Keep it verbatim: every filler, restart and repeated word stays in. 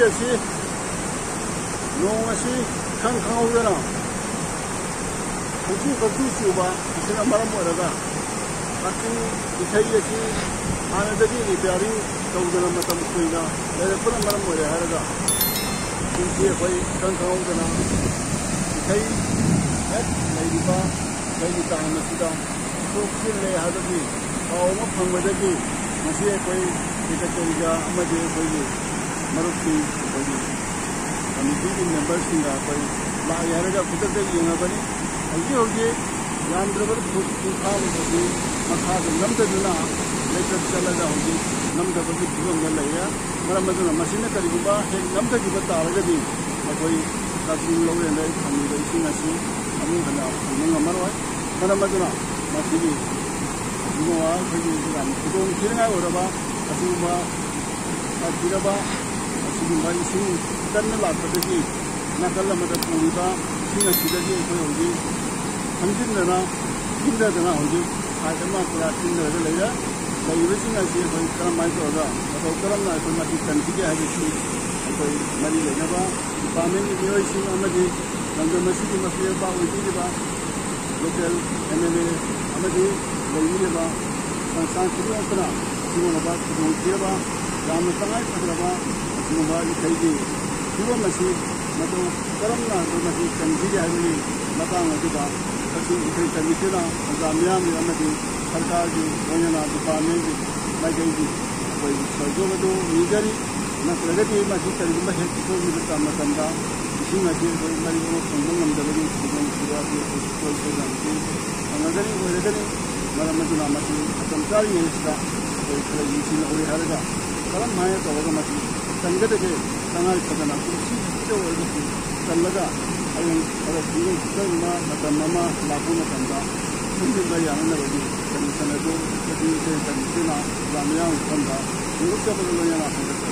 ꯑꯁꯤ ꯅꯣꯡ ꯑꯁꯤ ꯏꯈꯪ ꯈꯪꯍꯧꯗꯅ ꯈꯪꯆꯨ ꯈꯪꯆꯨ ꯆꯨꯕ ꯑꯁꯤꯅ ꯃꯔꯝ ꯑꯣꯏꯔꯒ ꯀꯛꯆꯤꯡ ꯏꯊꯩ ꯑꯁꯤ ꯍꯥꯟꯅꯗꯒꯤ ꯔꯤꯄꯤꯌꯥꯔꯤꯡ ꯇꯧꯗꯅ ꯃꯇꯝ ꯀꯨꯏꯅ ꯂꯩꯔꯛꯄꯅ ꯃꯔꯝ ꯑꯣꯏꯔꯦ ꯍꯥꯏꯔꯒ ꯀꯨꯝꯁꯤ ꯑꯩꯈꯣꯏ ꯏꯈꯪ ꯈꯪꯍꯧꯗꯅ ꯏꯊꯩ ꯍꯦꯛ ꯂꯩꯔꯤꯕ ꯏꯊꯩꯒꯤ ꯇꯥꯡ ꯑꯁꯤꯗ ꯁꯣꯛꯆꯤꯜꯂꯦ ꯍꯥꯏꯕꯒꯤ ꯄꯥꯎ ꯑꯃ ꯐꯪꯕꯗꯒꯤ ꯉꯁꯤ ꯑꯩꯈꯣꯏ ꯁꯦꯀ꯭ꯔꯦꯇꯔꯤꯒ ꯑꯃꯗꯤ ꯑꯩꯈꯣꯏꯒꯤ ꯃꯔꯨꯞꯁꯤꯡ, ꯑꯩꯈꯣꯏꯒꯤ ꯀꯃꯤꯇꯤꯒꯤ ꯃꯦꯝꯕꯔꯁꯤꯡꯒ ꯑꯩꯈꯣꯏ ꯂꯥꯛꯑꯦ ꯍꯥꯏꯔꯒ ꯈꯨꯗꯛꯇ ꯌꯦꯡꯉꯕꯅꯤ꯫ ꯍꯧꯖꯤꯛ ꯍꯧꯖꯤꯛ ꯌꯥꯝꯗ꯭ꯔꯕꯗ ꯐꯨꯠ ꯀꯨꯟꯊ꯭ꯔꯥꯃꯨꯛ ꯑꯁꯤ ꯃꯈꯥꯗ ꯅꯝꯊꯗꯨꯅ ꯂꯩꯆꯠ ꯆꯠꯂꯒ ꯍꯧꯖꯤꯛ ꯅꯝꯊꯕꯒꯤ ꯐꯤꯕꯝꯗ ꯂꯩꯔꯦ꯫ ꯃꯔꯝ ꯑꯗꯨꯅ ꯃꯁꯤꯅ ꯀꯔꯤꯒꯨꯝꯕ ꯍꯦꯛ ꯅꯝꯊꯈꯤꯕ ꯇꯥꯔꯒꯗꯤ ꯑꯩꯈꯣꯏ ꯀꯛꯆꯤꯡ ꯂꯧꯔꯦꯟꯗ ꯐꯪꯂꯤꯕ ꯏꯁꯤꯡ ꯑꯁꯤ ꯑꯃꯨꯛ ꯍꯟꯅ ꯐꯪꯕ ꯉꯝꯃꯔꯣꯏ꯫ ꯃꯔꯝ ꯑꯗꯨꯅ ꯃꯁꯤꯒꯤ ꯏꯕꯨꯡꯉꯣ ꯑꯩꯈꯣꯏꯒꯤ ꯌꯥꯝ ꯈꯨꯗꯣꯡ ꯊꯤꯅꯤꯡꯉꯥꯏ ꯑꯣꯏꯔꯕ ꯑꯁꯤꯒꯨꯝꯕ ꯁꯥꯊꯤꯔꯕ ꯑꯁꯤꯒꯨꯝꯕ ꯏꯁꯤꯡ ꯀꯟꯅ ꯂꯥꯛꯄꯗꯒꯤ ꯅꯥꯀꯜ ꯑꯃꯗ ꯄꯨꯔꯤꯕ ꯏꯁꯤꯡ ꯑꯁꯤꯗꯒꯤ ꯑꯩꯈꯣꯏ ꯍꯧꯖꯤꯛ ꯈꯪꯖꯤꯟꯗꯅ ꯏꯟꯗꯗꯅ ꯍꯧꯖꯤꯛ ꯁꯥꯏꯠ ꯑꯃ ꯄꯨꯔꯥ ꯆꯤꯟꯅꯔꯒ ꯂꯩꯔꯦ꯫ ꯂꯩꯔꯤꯕꯁꯤꯡ ꯑꯁꯤ ꯑꯩꯈꯣꯏ ꯀꯔꯝꯍꯥꯏꯅ ꯇꯧꯔꯒ ꯃꯇꯧ ꯀꯔꯝꯅ ꯑꯩꯈꯣꯏ ꯃꯁꯤ ꯀꯟꯁꯤꯒꯦ ꯍꯥꯏꯕꯁꯤ ꯑꯩꯈꯣꯏ ꯃꯔꯤ ꯂꯩꯅꯕ ꯗꯤꯄꯥꯔꯠꯃꯦꯟꯒꯤ ꯃꯤꯑꯣꯏꯁꯤꯡ ꯑꯃꯗꯤ ꯂꯝꯗꯝ ꯑꯁꯤꯒꯤ ꯃꯄꯤ ꯃꯄꯥ ꯑꯣꯏꯕꯤꯔꯤꯕ ꯂꯣꯀꯦꯜ ꯑꯦꯝ ꯑꯦꯜ ꯑꯦ ꯑꯃꯗꯤ ꯂꯩꯕꯤꯔꯤꯕ ꯁꯪꯁꯊꯥꯟ ꯈꯨꯗꯤꯡꯃꯛꯇꯅ ꯑꯁꯤꯒꯨꯝꯂꯕ ꯈꯨꯗꯣꯡꯊꯤꯔꯕ ꯌꯥꯝꯅ ꯇꯉꯥꯏ ꯐꯗ꯭ꯔꯕ ꯑꯁꯤꯒꯨꯝꯕ ꯏꯊꯩꯒꯤ ꯐꯤꯕꯝ ꯑꯁꯤ ꯃꯇꯧ ꯀꯔꯝꯅ ꯃꯁꯤ ꯀꯟꯈꯤꯒꯦ ꯍꯥꯏꯕꯒꯤ ꯃꯇꯥꯡ ꯑꯁꯤꯗ ꯀꯛꯆꯤꯡ ꯏꯊꯩ ꯀꯃꯤꯇꯤꯅ ꯄ꯭ꯔꯖꯥ ꯃꯤꯌꯥꯝꯒꯤ ꯑꯃꯗꯤ ꯁꯔꯀꯥꯔꯒꯤ ꯂꯣꯏꯅꯅ ꯗꯤꯄꯥꯔꯠꯃꯦꯟꯒꯤ ꯃꯥꯏꯀꯩꯒꯤ ꯑꯩꯈꯣꯏ ꯁꯍꯌꯣꯒ ꯑꯗꯨ ꯅꯤꯖꯔꯤ꯫ ꯅꯠꯇ꯭ꯔꯒꯗꯤ ꯃꯁꯤ ꯀꯔꯤꯒꯨꯝꯕ ꯍꯦꯛ ꯁꯣꯛꯈꯤꯕ ꯃꯇꯝꯗ ꯏꯁꯤꯡ ꯑꯁꯤ ꯑꯩꯈꯣꯏ ꯃꯔꯤꯛ ꯑꯃ ꯐꯪꯕ ꯉꯝꯗꯕꯒꯤ ꯈꯨꯗꯣꯡꯊꯤꯕ ꯑꯗꯨ ꯑꯩꯈꯣꯏ ꯁꯨꯡꯁꯣꯏ ꯁꯣꯏꯗꯅꯃꯛꯀꯤ ꯐꯪꯂꯒꯅꯤ, ꯑꯣꯏꯔꯒꯅꯤ꯫ ꯃꯔꯝ ꯑꯗꯨꯅ ꯃꯁꯤ ꯃꯇꯝ ꯆꯥꯔꯤꯉꯩꯁꯤꯗ ꯑꯩꯈꯣꯏ ꯈꯔ ꯌꯦꯡꯁꯤꯟꯍꯧꯔꯦ ꯍꯥꯏꯔꯒ ꯀꯔꯝ ꯍꯥꯏꯅ ꯇꯧꯔꯒ ꯃꯁꯤ ꯀꯟꯒꯗꯒꯦ? ꯇꯉꯥꯏ ꯐꯗꯅ ꯀꯨꯝꯁꯤꯗ ꯑꯣꯏꯔꯒꯁꯨ ꯀꯜꯂꯒ ꯍꯌꯦꯡ ꯈꯔ ꯈꯨꯡꯒꯪ ꯈꯨꯠꯆꯟꯕ ꯃꯇꯝ ꯑꯃ ꯂꯥꯛꯄ ꯃꯇꯝꯗ ꯈꯨꯟꯗꯨꯗ ꯌꯥꯅꯅꯕꯒꯤ ꯀꯟꯗꯤꯁꯟ ꯑꯗꯨ ꯀꯛꯆꯤꯡ ꯏꯊꯩ ꯀꯃꯤꯇꯤꯅ ꯄ꯭ꯔꯖꯥ ꯃꯤꯌꯥꯝꯒꯤ ꯃꯐꯝꯗ ꯐꯣꯡꯗꯣꯛꯆꯕꯒ ꯂꯣꯏꯅꯅ ꯍꯟꯗꯛꯇ